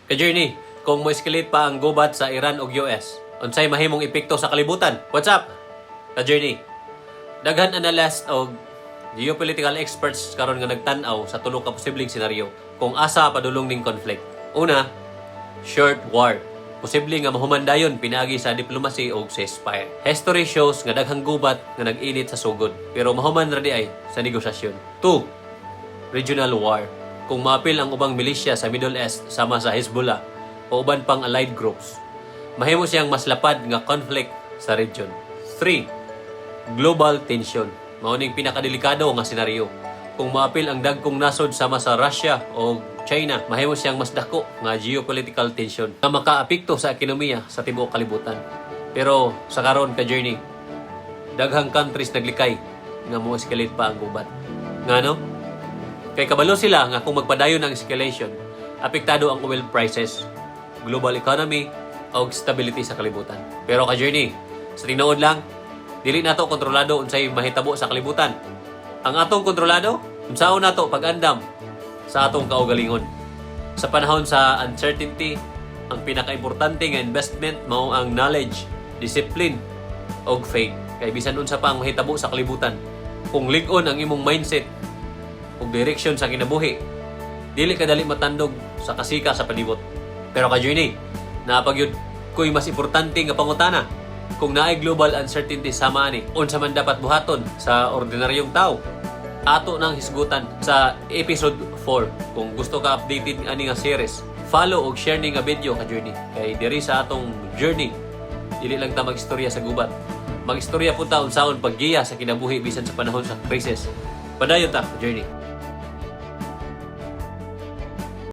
Ka-journey, kung mo-escalate pa ang gubat sa Iran ug US, unsay mahimong epekto sa kalibutan? What's up? Ka-journey, daghan analyst og geopolitical experts karon nga nagtan-aw sa tulo ka posibleng senaryo kung asa padulong ning conflict. Una, short war. Posible nga mahuman dayon pinaagi sa diplomacy og ceasefire. History shows nga daghang gubat nga nag-init sa sugod, pero mahuman ra diay sa negosasyon. Two, regional war. Kung maapil ang ubang milisya sa Middle East sama sa Hezbollah o uban pang allied groups, mahimo siyang mas lapad nga conflict sa region. 3. Global tension. Mao ning pinakadelikado nga senaryo. Kung maapil ang dagkong nasod sama sa Russia o China, mahimo siyang mas dako nga geopolitical tension nga makaapekto sa ekonomiya sa tibuok kalibutan. Pero sa karon, ka journey, daghang countries naglikay nga mo escalate pa ang gubat. Ngano? Kay kabalo sila nga kung magpadayon ang escalation, apektado ang oil prices, global economy, o stability sa kalibutan. Pero ka journey, sa tinuod lang, dili nato kontrolado unsay mahitabo sa kalibutan. Ang atong kontrolado, unsaon nato pag-andam sa atong kaugalingon. Sa panahon sa uncertainty, ang pinakaimportante nga investment mao ang knowledge, discipline, ug faith. Kay bisan unsa pa ang mahitabo sa kalibutan, kung lig-on ang imong mindset ug direction sa kinabuhi, dili ka dali matandog sa kasika sa palibot. Pero ka journey, naa pa gyud ko'y mas importante nga pangutana. Kung naay global uncertainty sama ani, unsa man dapat buhaton sa ordinaryong tao? Ato nang hisgutan sa episode 4. Kung gusto ka updated ani nga series, follow og share ni nga video, ka journey. Kay diri sa atong journey, dili lang ta magistorya sa gubat. Magistorya pud ta unsaon paggiya sa kinabuhi bisan sa panahon sa crisis. Padayon ta, journey.